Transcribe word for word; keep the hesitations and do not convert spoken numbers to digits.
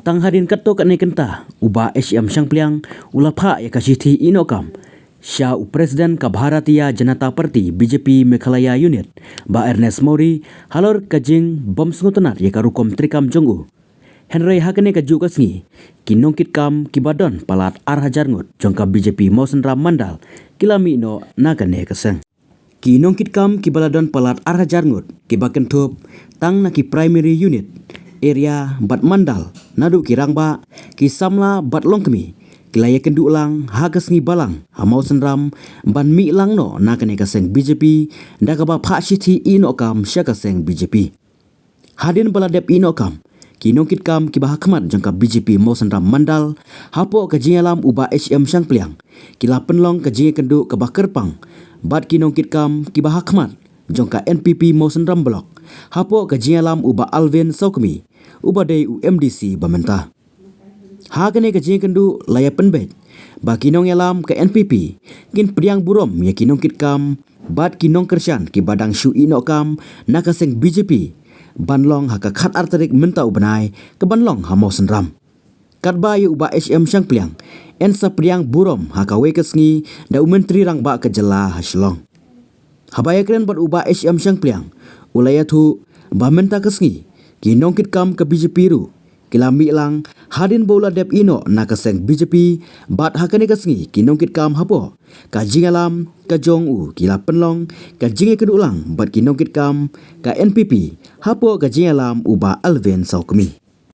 Tang hadien katto katne kynta, u Bah H M Shangpliang u la phah ïa ka shithi ïehnoh kam sha u President ka Bharatiya Janata Party B J P Meghalaya Unit, Bah Ernest Mawrie, halor ka jingbym sngewtynnad ïa ka rukom treikam jong u. Hynrei ha kane ka juh ka sngi, ki nongkitkam kiba don palat ar hajar ngut jong ka B J P Mawsynram Mandal ki la mih noh na kane ka seng. Ki nongkitkam kiba la don palat ar hajar ngut, kiba kynthup tang na ki primary unit, area bad mandal, naduh ki rangbah, ki samla bad longkmie, ki la ïakynduh lang ha ka sngi Balang ha Mawsynram ban mih lang noh na kane ka seng B J P, da kaba phah shithi ïehnoh kam sha ka seng B J P. Hadien ba la dep ïehnoh kam, ki nongkitkam kiba ha khmat jong ka B J P Mawsynram Mandal, hapoh ka jingïalam u Bah H M Shangpliang, ki la pynlong ka jingïakynduh kaba kyrpang bad ki nongkitkam kiba ha khmat jong ka N P P Mawsynram Block, hapoh ka jingïalam u Bah Alvin Sawkmie, uba dei u M D C ba mynta. Ha kane ka jingïakynduh la ïa pynbeit ba ki nongïalam ka N P P kin pdiang burom ïa ki nongkitkam bad ki nongkyrshan kiba dang shu ïehnoh kam na ka seng B J P, ban long ha ka khatar tarik mynta u bnai, kaban long ha Mawsynram. Katba ïa u Bah H M Shangpliang yn sa pdiang burom ha kawei ka sngi da u Myntri Rangbah ka jylla ha Shillong. Haba ïakren bad u Bah H M Shangpliang, u la ïathuh ba mynta ka sngi, ki nongkitkam ka B J P ruh ki la mih lang hadien ba u la dep ïehnoh na ka seng B J P, bad ha kane ka sngi ki nongkitkam hapoh ka jingïalam ka jong u ki la pynlong ka jingïakynduh lang bad ki nongkitkam ka N P P hapoh ka jingïalam u Bah Alvin Sawkmie.